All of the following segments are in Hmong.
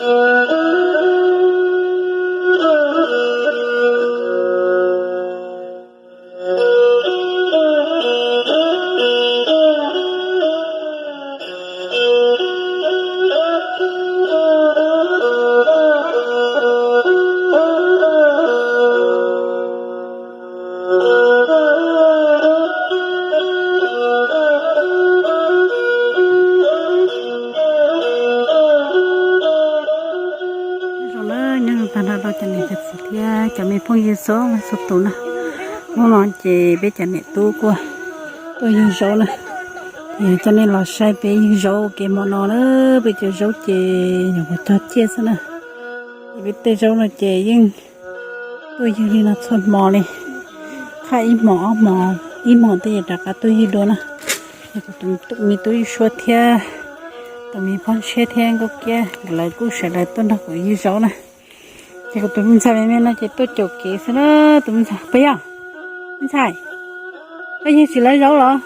Nyob zoo na, nyob zoo tag nrho rau cov niam cov txiv thiab cov me phooj ywg txhua leej txhua tus na. Hnub no ces peb cov niam tub kuj tuaj yug zaub na. Ces coj nej los saib peb yug zaub kev hmo no na, peb cov zaub ces nyuam qhuav cog ciaj xwb na. Ces peb tej zaub no ces yeej tuaj yug li no txhua hmo li, qhaj ib hmos ob hmos, ib hmos twb yuav rov qab tuaj yug dua na. Ces kuv tus me tub Yeej Suab thiab tus me phooj tshiab thiab Nkauj Kiab nkawd lawv kuj sawv daws tuaj nrog kuv yug zaub na. Ces kuv tus me ntxhais me me no ces tuaj caum kev xwb na, tus me ntxhais puas yog? Me ntxhais, koj yug tsis lawv zaub los?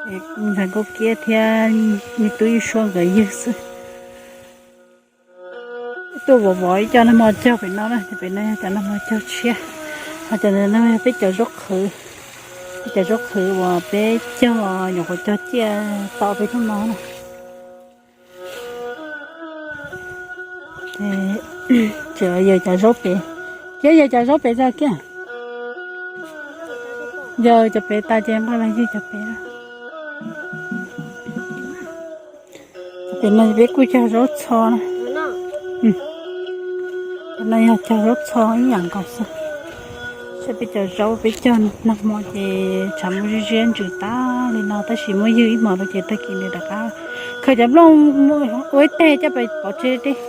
Me ntxhais Nkauj Kiab thiab me tub Yeej Suab nkawd yug xwb. Tuaj vov vov ib co nag hmo cog pem no na, ces pem no yog cov nag hmo cog tshiab, ho cov no yog peb cov zaub qhwv, peb cov zaub qhwv uas peb cog nyuam qhuav cog ciaj tau peb hnub no na. Ces yawg cov zaub pem, ces yawg cov zaub pem tso kiag, yawg cov pem tas ces nqa los yawg cov pem na. Cov pem no peb kuj cog zaub txho na. Cov no yog cog zaub txho ib yam nkaus xwb. Saib peb cov zaub peb cog nag hmo ces tshav muaj ziab ziab ntsws tag li no tab sis muab ywg ib hmos rau ces tag kis nws rov qab khaws cov nplooj ua ib teg coj pov tseg deb.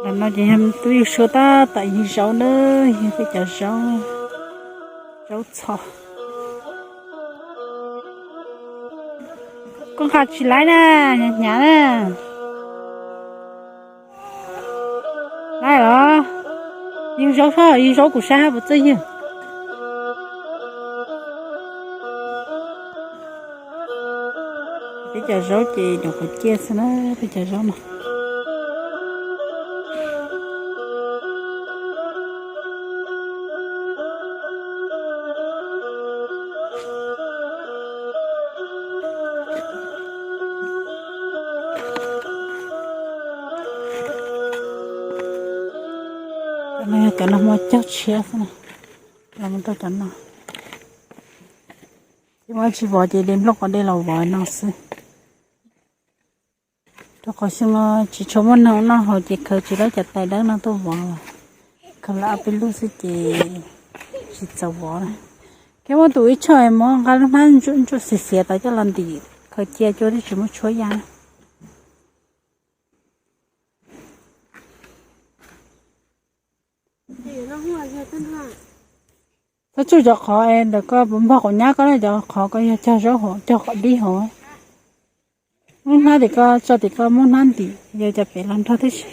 Ntawm no ces yog tub Yeej Suab tab tom yug zaub na, yug peb cov zaub, zaub txho. Koj nqa tsis laib na, hnyav hnyav na. Laib los? Yug zaub, yug zaub kuv saib hab puas txawj yug. Peb cov zaub ces nyuam qhuav ciaj xwb na, peb cov zaub no. Cov no yog cov nag hmo cog tshiab xwb na, los mus rau cov no. Ces muab tsis vov ces de nplooj qos dej los vov no xwb. Rau qhov xyoo no tsis tshua muaj neeg noj haus ces khaws tsis tau cov tais dawb no tuaj vov, khaws lawv ob peb lub xwb ces tsis txaus vov na. Thiab muab tus ib tsho muab nqa lub hnab ntsuj xiav xiav tau coj los ntim khaws cia cuag twb tsis muaj tshuab ya na. Txhob tsuj cov qhov es ntawm koj puas npog quav nyab koj na, cov qhov koj yog cog zaub hauv, cog qhov dib hauv. Muab hnab tim ko, tso tim ko, muab hnab ntim, yog cov pem los nrog tib si.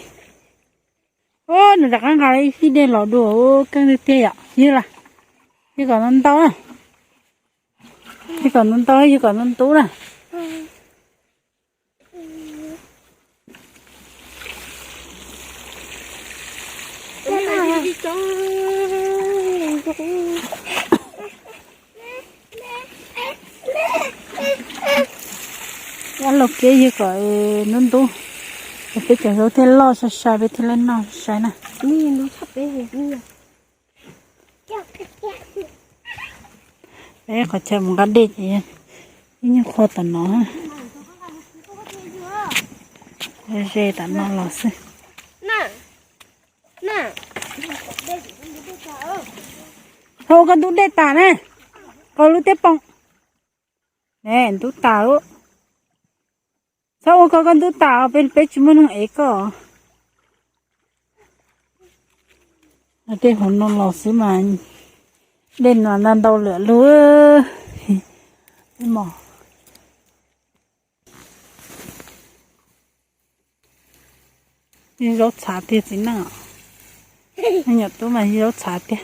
Ub, nws rov qab nqa ib fij dej los dua, keej tiag tiag yom, yog lawm. Yog kom ntau ntau na, yog kom ntau ntau, yog kom ntau ntub na. Ab, laus kiab yog kom ntub ntub, peb cov zaub thiaj loj sai sai peb thiaj li noj sai na. Peb qhov chaw mus nqa dej ces ib nyuag qhua tom no, ze tom no los xwb. Txhob ua koj ntub dej tas na, koj lub teb poom ne ntub tas lawm. Txhob ua koj koj ntub tas, peb tsis muaj neeg ev koj. Dej hauv no los xwb mas, dej no ntau ntau lawm lub mos. Yog zaub txhav tiag txiv neej os. Nyuam tub mas yog zaub txhav tiag.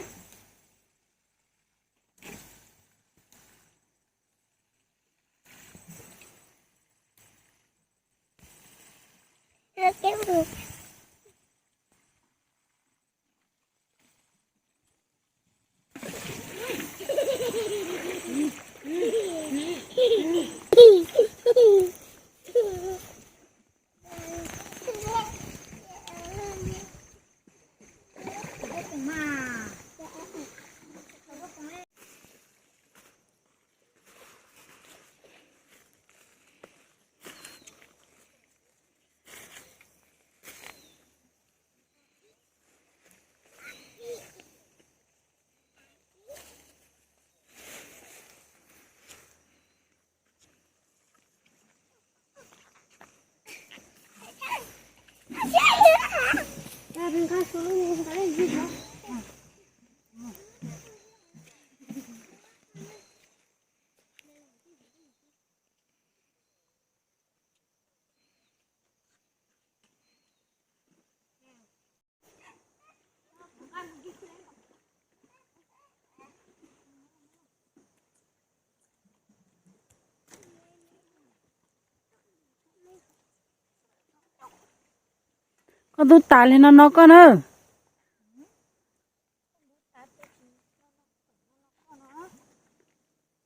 Koj ntub tas li no no koj na.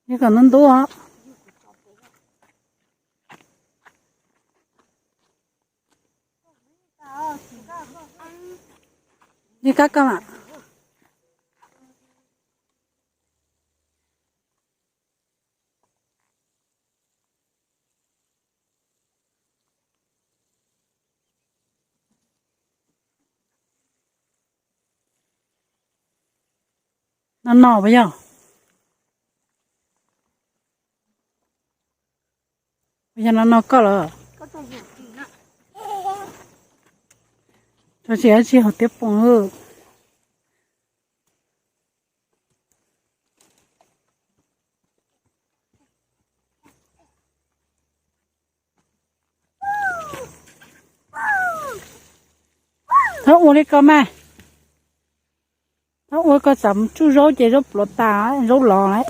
Yog kom ntub ntub os. Yog kab koj mas. No no puas yog? Puas yog no no koj lawm? Tsis dab tsi hauv tiab poom. Txhob ua li ko mas. Txhob ua ko, tsam tsuj zaub ces zaub pluav tas, zaub los lawm.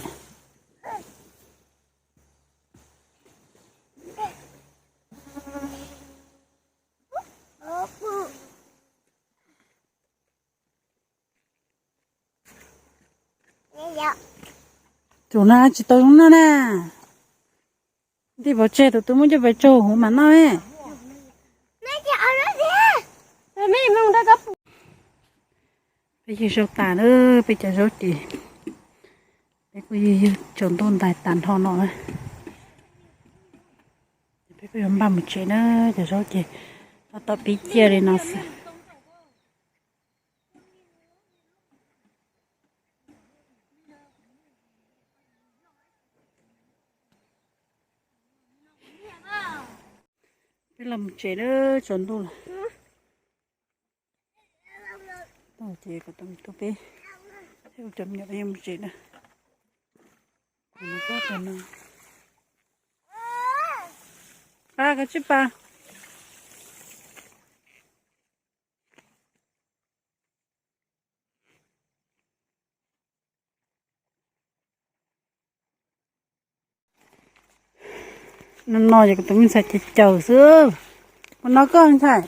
Tus no tsis tau zoo noj na. Nti pov tseg, tus twg muab coj pes tsaug huv mam noj ne. Peb yug zaub tas na, peb cov zaub ces peb kuj yug yug tsaus ntuj ntais tas nrho no na. Peb kuj yuav npaj mus tsev na, cov zaub ces tab tom pib ciaj li no xwb. Peb los mus tsev na, tsaus ntuj lawm. Ces kom tus me tub peb thiab ua cov me nyuam peb yuav mus tsev na. Pab koj tsib pas. No no ces kuv tus me ntxhais ces caws xwb. Ua no koj ntxhais.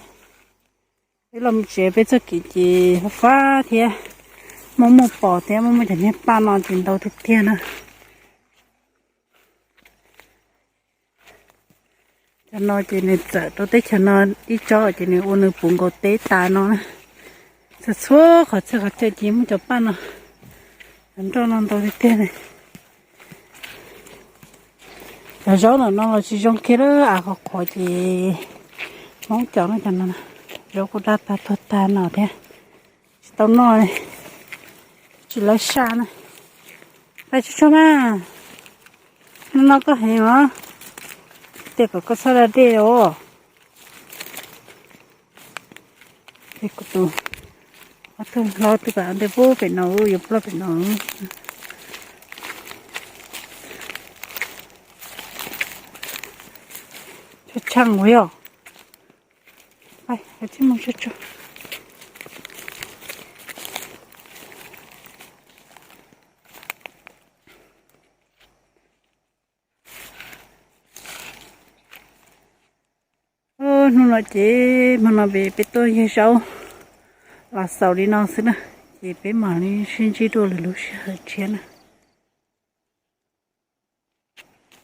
Peb los mus tsev, peb txoj kev ces fab fab thiab, muaj muaj pos thiab muaj muaj cov niag paj no ces ntau tiag tiag na. Cov no ces nws txawm rau teb chaws no ib tsob ces nws ua nws puv nkaus teb tas no na. Txhua txhua qhov txhia qhov chaw ces muaj cov paj no, cov nroj no ntau tiag tiag li. Cov zaub ntawm no los tsis zoo kiag lawm, av qhuav qhuav ces Hmoob cov no, cov no zaub kuj daj tag tuag tag no thiab, tsis tau noj li, tsis lawv saj na. Pais tsuag tsuag mas, no no koj heev os, tias kom koj txhob da dej os. Ces kuv tus ob tug hlob twb pab ntej pub pem no, yuav ploj pem no. Tshaj tshaj ua yog. Pais, pais txij mus tsuag tsuag. Hnub no ces hmo no peb tuaj yawg zaub los xaus li no xwb na, ces peb mam li sib ntsib dua lwm lub sij hawm tshiab na.